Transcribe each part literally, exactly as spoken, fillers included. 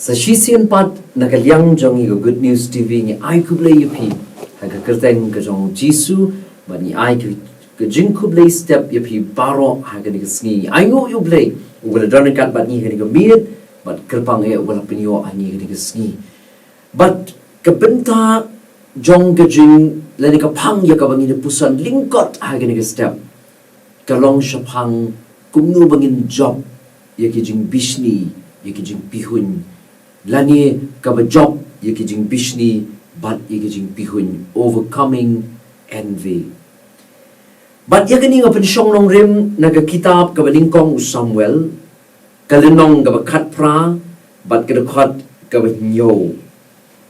Sa shisien pat na ka liang jong ngi ka Good News T V ngi ai khublei ïa phi ha ka kyrteng ka jong u Jisu, bad ngi ai ka, ka jingkhublei step ïa phi baroh ha kane ka sngi. Ai nguh ïa u Blei uba la don ryngkat bad ngi ha kane ka miet, bad kyrpang eh uba la pynïoh ha ngi ha kane ka sngi. Bad ka bynta jong ka jing, lane ka phang ïa kaba ngin ïa puson lyngkot ha kane ka step, ka long shaphang kumno ba ngin jop ïa ki jingbishni, ïa ki jingpihuiñ, lane kaba jop ïa ki jingbishni bad ïa ki jingpihuiñ, overcoming envy. Bad ïa kane nga pynshong nongrim na ka kitab kaba nyngkong u Samuel, ka lynnong kaba khatphra bad ka dkhot kaba hynñiew.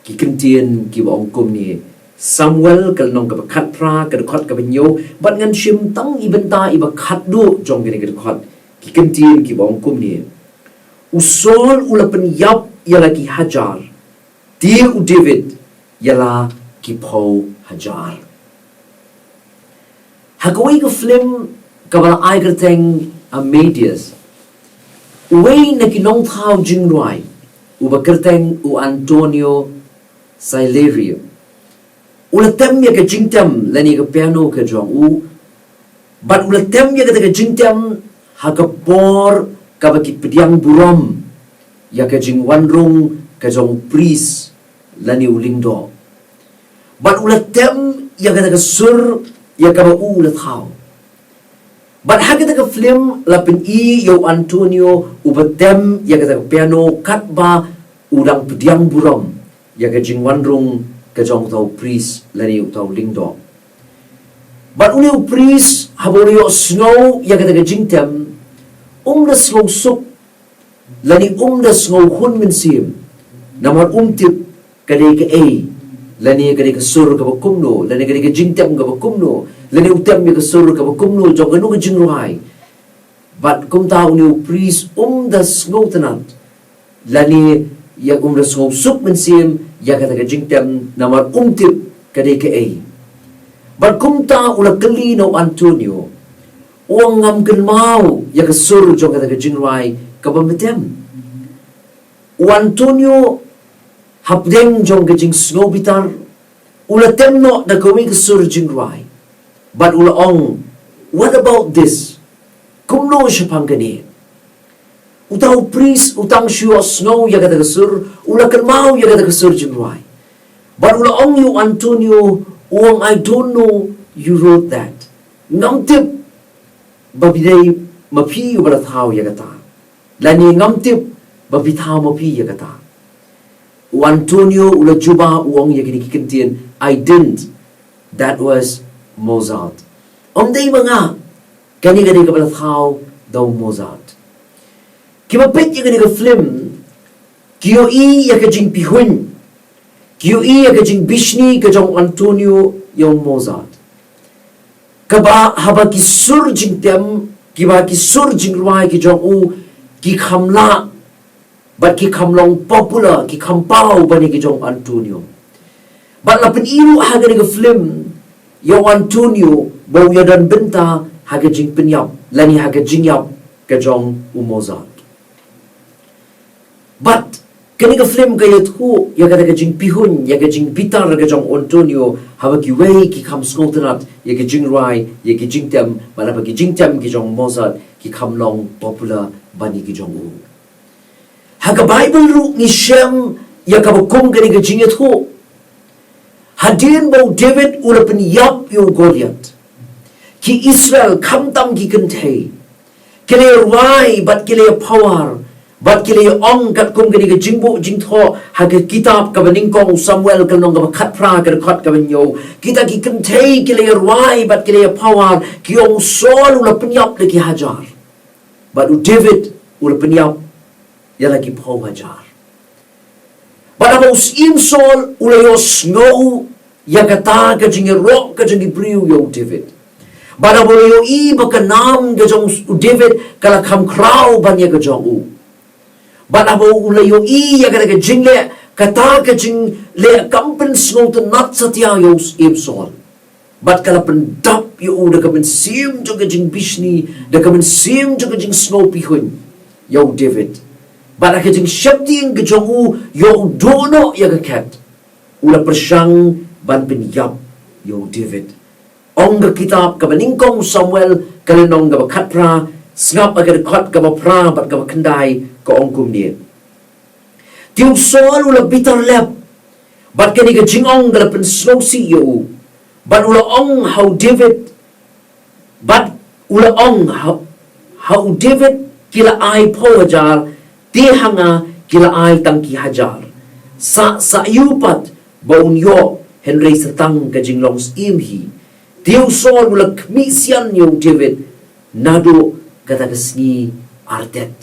Ki kyntien kiba ong kumne. Samuel ka lynnong kaba khatphra ka dkhot kaba hynñiew, bad ngan shim tang i bynta iba khatduh jong kane ka dkhot. Ki kyntien kiba ong kumne. U Saul u la pynïap ïa la ki hajar, te u David ïa la ki phew hajar. Ha kawei ka film kaba la ai kyrteng Amadeus, uwei na ki nongthaw jingrwai uba kyrteng u Antonio Salieri, u la tem ïa ka jingtem lane ka piano ka jong u, bad u la tem ïa kata ka jingtem ha ka por kaba ki pdiang burom ïa ka jingwanrung ka jong u priest lane u lyngdoh. Bad u la tem ïa kata ka sur ïa kaba u la thaw. Bad ha kata ka film la pyni ïa u Antonio uba tem ïa kata ka piano katba u dang pdiang burom ïa ka jingwanrung ka jong uta u priest lane uta u lyngdoh. Bad une u priest haba u la ïohsngew ïa kata ka jingtem, um da sngewsuk lane um da sngewhun mynsiem, namar um tip ka dei kaei, lane ka dei ka sur kaba kumno, lane ka dei ka jingtem kaba kumno, lane u tem ïa ka sur kaba kumno jong kano ka jingrwai. Bad kumta une u priest um da sngewtynnat, lane ïa um da sngewsuk mynsiem ïa kata ka jingtem, namar um tip ka dei kaei. Bad kumta u la kylli na u Antonio, u ong, ngam kynmaw ïa ka sur jong kata ka jingrwai kaba me tem. U Antonio hapdeng jong ka jingsngewbitar u la tem noh da kawei ka sur jingrwai. Bad u la ong, what about this? Kumno shaphang kane? Uta u priest u tang shu ïohsngew ïa kata ka sur, u la kynmaw ïa kata ka sur jingrwai. Bad u la ong ïa u Antonio, u ong, I don't know you wrote that. Ngam tip ba phi dei ma phi uba la thaw ïa kata, lane ngam tip ba phi thaw ma phi ïa kata. U Antonio u la jubab, u ong ïa kine ki kyntien, I didn't. That was Mozart. Ym dei ma nga, kane ka dei kaba la thaw da u Mozart. Kiba peit ïa kane ka film ki ïohi ïa ka jingpihuiñ, ki ïohi ïa ka jingbishni ka jong u Antonio ïa u Mozart, kaba haba ki sur jingtem, kiba ki sur jingrwai ki jong u ki kham lah bad ki kham long popular, ki kham paw ban ïa ki jong u Antonio. Bad la pyni ruh ha kane ka film ïa u Antonio ba u ïadon bynta ha ka jingpynïap lane ha ka jingïap ka jong u Mozart. Bad kane ka film ka ïathuh ïa kata ka jingpihuiñ, ïa ka jingbitar ka jong u Antonio haba kiwei ki kham sngewtynnat ïa ka jingrwai, ïa ka jingtem, bad haba ka jingtem ka jong u Mozart ki kham long popular ban ïa ka jong u. Ha ka Baibl ruh ngi shem ïa kaba kum kane ka jingïathuh. Hadien ba u David u la pynïap ïa u Goliath, ki Israel khamtam ki kynthei ki la rwai bad ki la power bad ki la ong katkum kane ka jingbuh jingthoh ha ka kitab kaba nyngkong u Samuel ka lynnong kaba khatphra ka dkhot kaba hynñiew. Kita ki kynthei ki la rwai bad ki la power, ki ong u Saul u la pynïap da ki hajar, bad u David u la pynïap ïa la ki phew hajar. Bad haba u Syiem Saul u la ïohsngew ïa kata ka jingïaroh ka jong ki briew ïa u David, bad haba u la ïohi ba ka nam ka jong u David ka la kham khraw ban ïa ka jong u, bad haba u la ïohi ïa kata ka jingleh, kata ka jingleh kam pynsngewtynnat satia ïa u Syiem Saul. Bad ka la pyndap ïa u da ka mynsiem jong ka jingbishni, da ka mynsiem jong ka jingsngewpihuiñ ïa u David. Bad ha ka jingsheptieng ka jong u ïa u duh noh ïa ka khet, u la pyrshang ban pynïap ïa u David. Ong ka kitab kaba nyngkong u Samuel ka lynnong kaba khatphra, sngap ha ka dkhot kaba phra bad kaba khyndai, ka ong kumne: Te u Saul u la bitar lep bad kane ka jingong ka la pynsngewsih ïa u, bad u la ong ha u David, bad u la ong ha, ha u David, ki la ai phew hajar, te ha nga ki la ai tang ki hajar. Sah, sah ïa u pat ba un ïoh, hynrei sa tang ka jinglong syiem hi. Te u Saul u la khmih sian ïa u David naduh kata ka sngi artet.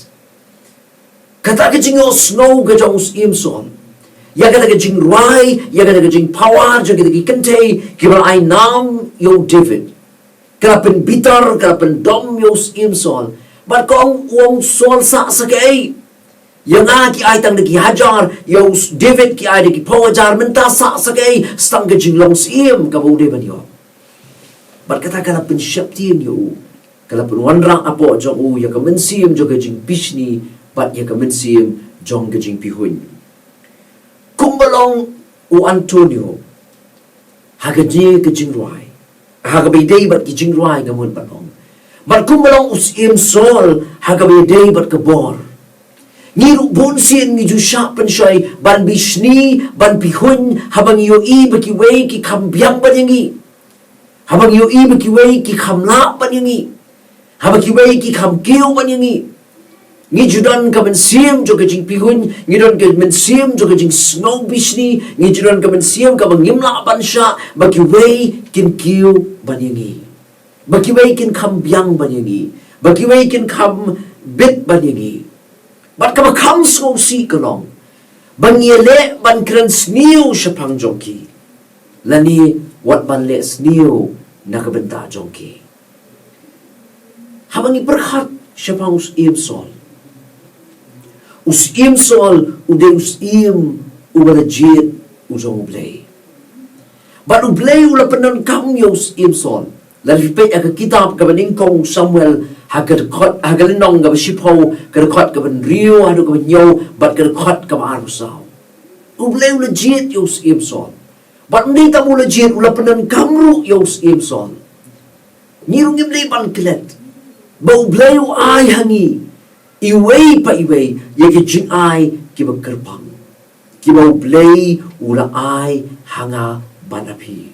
Kata ka jingïohsngew ka jong u Syiem Saul ïa kata ka jingrwai, ïa kata ka jingpower jong kita ki kynthei kiba la ai nam ïa u David, ka la pynbitar, ka la pyndom ïa u Syiem Saul. Bad ka ong, u ong, Saul, sah sa kaei? Ïa nga ki ai tang da ki hajar, ïa u David ki ai da ki phew hajar, mynta sah sa kaei? Sa tang ka jinglong syiem kaba u dei ban ïoh. Bad kata ka la pynsheptieng ïa u, ka la pynwanrah hapoh jong u ïa ka mynsiem jong ka jingbishni bad ïa ka mynsiem jong ka jingpihuiñ. Kumba long u Antonio ha kane ka jingrwai, ha kaba ïadei bad ki jingrwai nga mut ban ong, bad kumba long u Syiem Saul ha kaba ïadei bad ka bor, ngi ruh bunsien ngi ju shah pynshoi ban bishni, ban pihuiñ, haba ngi ïohi ba kiwei ki kham biang ban ïa ngi, haba ngi ïohi ba kiwei ki kham lah ban ïa ngi, haba kiwei ki kham kiew ban ïa ngi. Ngi ju don ka mynsiem jong ka jingpihuiñ, ngi don ka mynsiem jong ka jingsngew bishni, ngi ju don ka mynsiem kaba ngim lah ban shah ba kiwei kin kiew ban ïa ngi, ba kiwei kin kham biang ban ïa ngi, ba kiwei kin kham bit ban ïa ngi. Bad kaba kham sngewsih ka long ba ngi leh ban kren sniew shaphang jong ki, lane wat ban leh sniew na ka bynta jong ki. Haba ngi pyrkhat shaphang u Syiem Saul, u Syiem Saul u dei u syiem uba la jied u jong U Blei. Bad U Blei u la pyndonkam ïa u Syiem Saul. Lada phi peit ha ka kitab kaba nyngkong u Samuel, ha ka dkhot, ha ka lynnong kaba shiphew, ka dkhot kaba hynriew haduh kaba hynñiew, bad ka dkhot kaba arphew saw. U Blei u la jied ïa u Syiem Saul. Bad ym dei tang u la jied, u la pyndonkam ruh ïa u Syiem Saul. Ngi ruh ngim dei ban klet ba U Blei u ai ha ngi iwei pa iwei ïa ki jingai kiba kyrpang, kiba U Blei u la ai ha nga bad ha phi.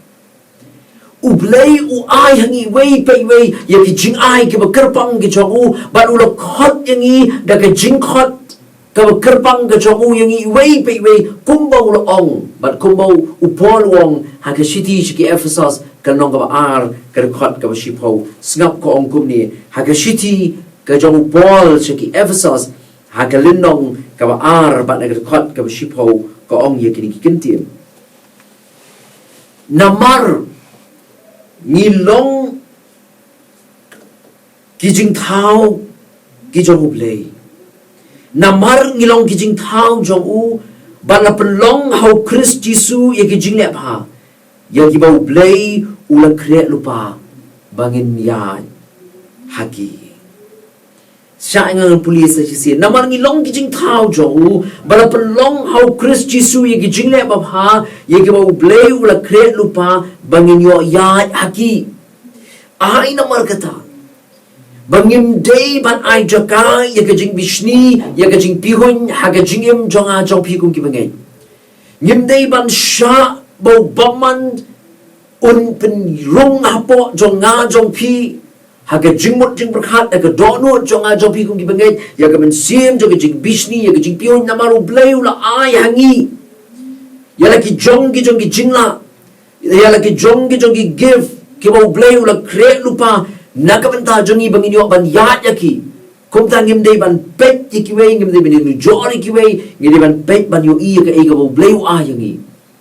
U Blei u ai ha ngi iwei pa iwei ïa ki jingai kiba kyrpang ki jong u, bad u la khot ïa ngi da ka jingkhot kaba kyrpang ka jong u ïa ngi iwei pa iwei, kumba u la ong bad kumba u Paul u ong ha ka shithi sha ki Ephesos, ka lynnong kaba ar, ka dkhot kaba shiphew. Sngap, ka ong kumne ha ka shithi ka jong u Paul sha ki Ephesos, ha ka lynnong kaba ar bad ha ka dkhot kaba shiphew, ka ong ïa kine ki ktien: Namar ngi long ki jingthaw ki jong U Blei. Namar ngi long ki jingthaw jong u, ba la pynlong ha u Khrist Jisu ïa ki jingleh bha, ïa kiba U Blei u la khreh lypa ba ngin ïaid ha ki. Sha nga ngan pule sa shisien. Namar ngi long ki jingthaw jong u, ba la pynlong ha u Khrist Jisu ïa ki jingleh babha, ïa kiba U Blei u la khreh lypa ba ngin ïoh ïaid ha ki. Ai namar kata ba ngim dei ban ai jaka ïa ka jingbishni, ïa ka jingpihuiñ ha ka jingim jong nga jong phi kum ki bangeit. Ngim dei ban shah ba u bymman un pynrung hapoh jong nga jong phi, ha ka jingmut jingpyrkhat, ha ka dohnud jong nga jong phi kum ki bangeit, ïa ka mynsiem jong ka jingbishni, ïa ka jingpihuiñ. Namar U Blei u la ai ha ngi ïa la ki jong ki jong ki jinglah, ïa la ki jong ki jong ki gift kiba U Blei u la khreh lypa na ka bynta jong ngi ba ngin ïoh ban ïaid ïa ki. Kumta ngim dei ban peit ïa kiwei, ngim dei ban ïanujor ïa kiwei, ngi dei ban peit ban ïohi ïa kaei kaba U Blei u ai ïa ngi.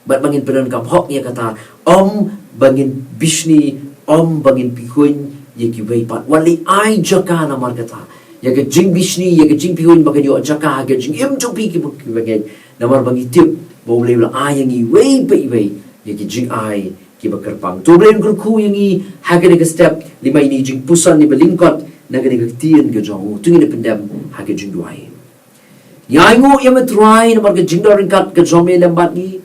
Bad ba ngin pyndonkam hok ïa kata, ym ba ngin bishni, ym ba ngin pihuiñ ïa kiwei pat. Wat leh ai jaka namar kata ïa ka jingbishni, ïa ka jingpihuiñ, ba kan ïoh jaka ha ka jingim jong phi ki bangeit. Namar ba ngi tip ba U Blei u la ai ïa ngi iwei pa iwei ïa ki jingai kiba kyrpang. To U Blei un kyrkhu ïa ngi ha kane ka step, lymne ïa kane ka jingpuson, lymne ba lyngkot na kane ka ktien ka jong u. To ngin ïa pyndem ha ka jingduwai. Ngi ainguh ïa me Trai namar ka jingdon ryngkat ka jong me lem bad ngi.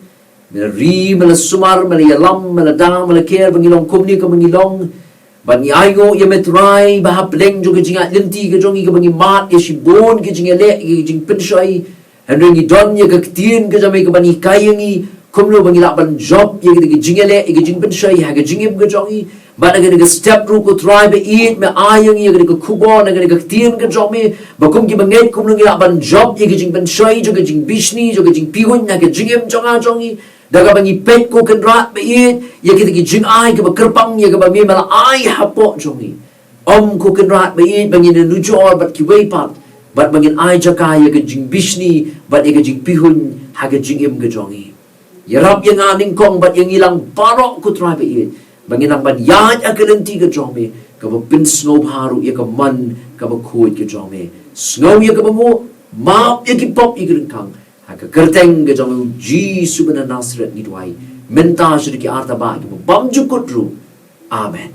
Me la ri, me la sumar, me la ïalam, me la da, me la ker ba ngi long kumne kumba ngi long. Bad ngi ainguh ïa me Trai ba hapdeng jong ka jingïaid lynti ka jong ngi kaba ngi mad ïa shibun ka jingïaleh, ka jingpynshoi. Hynrei ngi don ïa ka ktien ka jong me kaba ngi hikai ïa ngi kumno ba ngi lah ban jop ïa ka jingïaleh, ïa ka jingpynshoi ha ka jingim ka jong ngi. Bad na kane ka step ruh ko Trai ba ïeit, me ai ïa ngi ïa kane ka khubor, na kane ka ktien ka jong me, ba kum kiba ngeit kumno ngi lah ban jop ïa ka jingpynshoi jong ka jingbishni, jong ka jingpihuiñ ha ka jingim jong nga jong ngi. Da kaba ngi peit ko Kynrad ba ïeit ïa kita ki jingai kiba kyrpang ïa kaba me me la ai hapoh jong ngi. Ym ko Kynrad ba ïeit ba ngin nujor bad kiwei pat, bad ba ngin ai jaka ïa ka jingbishni bad ïa ka jingpihuiñ ha ka jingim ka jong ngi. Ïarap ïa nga nyngkong bad ïa ngi lang baroh ko Trai ba ïeit, ba ngin nang ban ïaid ha ka lynti ka jong me kaba pynsngewbha ruh ïa ka mon kaba khuid ka jong me. Sngew ïa kaba nguh, map ïa ki pop ïa ki ryngkang. Ha ka kyrteng ka jong u Jisu ba na Nasareth ngi duwai. Mynta sha ki arta ba kiba bymjukut ruh. Amen.